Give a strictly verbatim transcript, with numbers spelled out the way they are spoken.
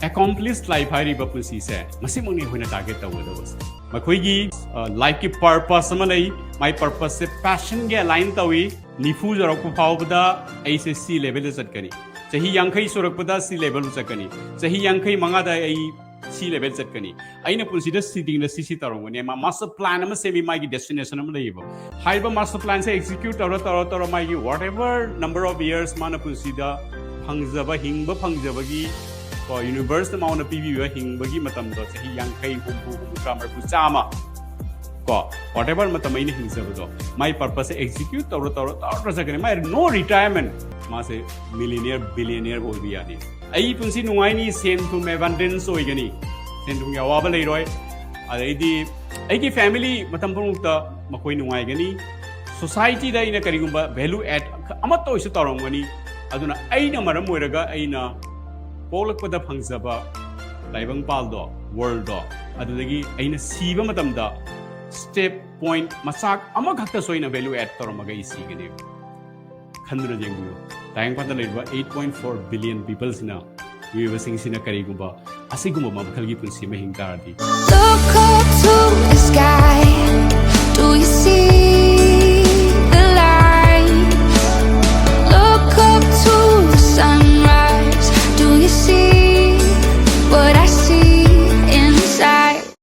Accomplished life ꯍꯥꯏꯔꯤꯕ ꯄꯨꯟꯁꯤꯁꯦ ꯃꯁꯤꯃꯛꯅꯤ ꯑꯩꯈꯣꯏꯅ target ꯇꯧꯒꯗꯕꯁꯦ꯫ ꯃꯈꯣꯏꯒꯤ ꯂꯥꯏꯐꯀꯤ ꯄꯔꯄꯁ ꯑꯃ ꯂꯩ꯫ ꯃꯥꯏ ꯄꯔꯄꯁꯁꯦ ꯄꯦꯁꯟꯒ ꯑꯦꯂꯥꯏꯟ ꯇꯧꯏ꯫ ꯅꯤꯐꯨ ꯌꯧꯔꯛꯄ ꯐꯥꯎꯕꯗ ꯑꯩꯁꯦ ꯁꯤ ꯂꯦꯚꯦꯜꯗ ꯆꯠꯀꯅꯤ, ꯆꯍꯤ ꯌꯥꯡꯈꯩ ꯁꯨꯔꯛꯄꯗ ꯁꯤ ꯂꯦꯚꯦꯜꯗ ꯆꯠꯀꯅꯤ, ꯆꯍꯤ ꯌꯥꯡꯈꯩ ꯃꯉꯥꯗ ꯑꯩ ꯁꯤ ꯂꯦꯚꯦꯜ ꯆꯠꯀꯅꯤ, ꯑꯩꯅ ꯄꯨꯟꯁꯤꯗ ꯁꯤꯗꯤꯡꯅ ꯁꯤ ꯁꯤ ꯇꯧꯔꯝꯒꯅꯤ꯫ ꯃꯥ ꯃꯥꯁꯇꯔ ꯄ꯭ꯂꯥꯟ ꯑꯃ ꯁꯦꯝꯃꯤ, ꯃꯥꯒꯤ ꯗꯦꯁꯇꯤꯅꯦꯁꯟ ꯑꯃ ꯂꯩꯌꯦꯕ꯫ ꯍꯥꯏꯔꯤꯕ ꯃꯥꯁꯇꯔ ꯄ꯭ꯂꯥꯟꯁꯦ ꯑꯦꯛꯖꯤꯀ꯭ꯌꯨꯠ ꯇꯧꯔ ꯇꯧꯔ ꯇꯧꯔ ꯃꯥꯒꯤ whatever number of years ꯃꯥꯅ ꯄꯨꯟꯁꯤꯗ ꯐꯪꯖꯕ, ꯍꯤꯡꯕ ꯐꯪꯖꯕꯒꯤ, ꯀꯣ, ꯌꯨꯅꯤꯚꯔꯁꯅ ꯃꯉꯣꯟꯗ ꯄꯤꯕꯤꯕ ꯍꯤꯡꯕꯒꯤ ꯃꯇꯝꯗꯣ, ꯆꯍꯤ ꯌꯥꯡꯈꯩ, ꯍꯨꯝꯐꯨ, ꯍꯨꯝꯐꯨꯇꯔꯥ, ꯃꯔꯤꯐꯨ, ꯆꯥꯝꯃ, ꯀꯣ, whatever ꯃꯇꯝ ꯑꯩꯅ ꯍꯤꯡꯖꯕꯗꯣ, ꯃꯥꯏ ꯄꯔꯄꯁꯁꯦ ꯑꯦꯛꯖꯤꯀ꯭ꯌꯨꯠ ꯇꯧꯔ ꯇꯧꯔ ꯇꯧꯔ ꯆꯠꯀꯅꯤ꯫ ꯃꯥꯏ no retirement꯫ ꯃꯥꯁꯦ ꯃꯤꯂꯤꯅꯤꯌꯔ, ꯕꯤꯂꯤꯅꯤꯌꯔ ꯑꯣꯏꯕ ꯌꯥꯅꯤ꯫ ꯑꯩ ꯄꯨꯟꯁꯤ ꯅꯨꯡꯉꯥꯏꯅꯤ, ꯁꯦꯟ ꯊꯨꯝ ꯑꯦꯕꯟꯗꯦꯟꯁ ꯑꯣꯏꯒꯅꯤ, ꯁꯦꯟ ꯊꯨꯝꯒꯤ ꯑꯋꯥꯕ ꯂꯩꯔꯣꯏ꯫ ꯑꯗꯩꯗꯤ ꯑꯩꯒꯤ ꯐꯦꯃꯤꯂꯤ ꯃꯇꯝ ꯄꯨꯝꯅꯃꯛꯇ ꯃꯈꯣꯏ ꯅꯨꯡꯉꯥꯏꯒꯅꯤ꯫ ꯁꯣꯁꯥꯏꯇꯤꯗ ꯑꯩꯅ ꯀꯔꯤꯒꯨꯝꯕ ꯚꯦꯂꯨ ꯑꯦꯗ ꯑꯃꯠꯇ ꯑꯣꯏꯁꯨ ꯇꯧꯔꯝꯒꯅꯤ꯫ ꯑꯗꯨꯅ ꯑꯩꯅ ꯃꯔꯝ ꯑꯣꯏꯔꯒ ꯑꯩꯅ ꯄꯣꯛꯂꯛꯄꯗ ꯐꯪꯖꯕ ꯇꯥꯏꯕꯪꯄꯥꯜꯗꯣ, ꯋꯥꯔꯜꯗꯣ, ꯑꯗꯨꯗꯒꯤ ꯑꯩꯅ ꯁꯤꯕ ꯃꯇꯝꯗ ꯁ꯭ꯇꯦꯞ ꯄꯣꯏꯟꯠ ꯃꯆꯥꯛ ꯑꯃꯈꯛꯇꯁꯨ ꯑꯩꯅ ꯚꯦꯂꯨ ꯑꯦꯗ ꯇꯧꯔꯝꯃꯒ ꯑꯩ ꯁꯤꯒꯅꯦꯕ꯫ ꯈꯟꯗꯨꯅ ꯌꯦꯡꯕꯤꯌꯨ, ꯇꯥꯏꯕꯪꯄꯥꯟꯗ ꯂꯩꯔꯤꯕ eight point four billion peopleꯁꯤꯅ, ꯃꯤꯑꯣꯏꯕꯁꯤꯡꯁꯤꯅ ꯀꯔꯤꯒꯨꯝꯕ ꯑꯁꯤꯒꯨꯝꯕ ꯃꯈꯜꯒꯤ ꯄꯨꯟꯁꯤ ꯑꯃ ꯍꯤꯡ ꯇꯥꯔꯗꯤ꯫ Look up to the sky. Do you see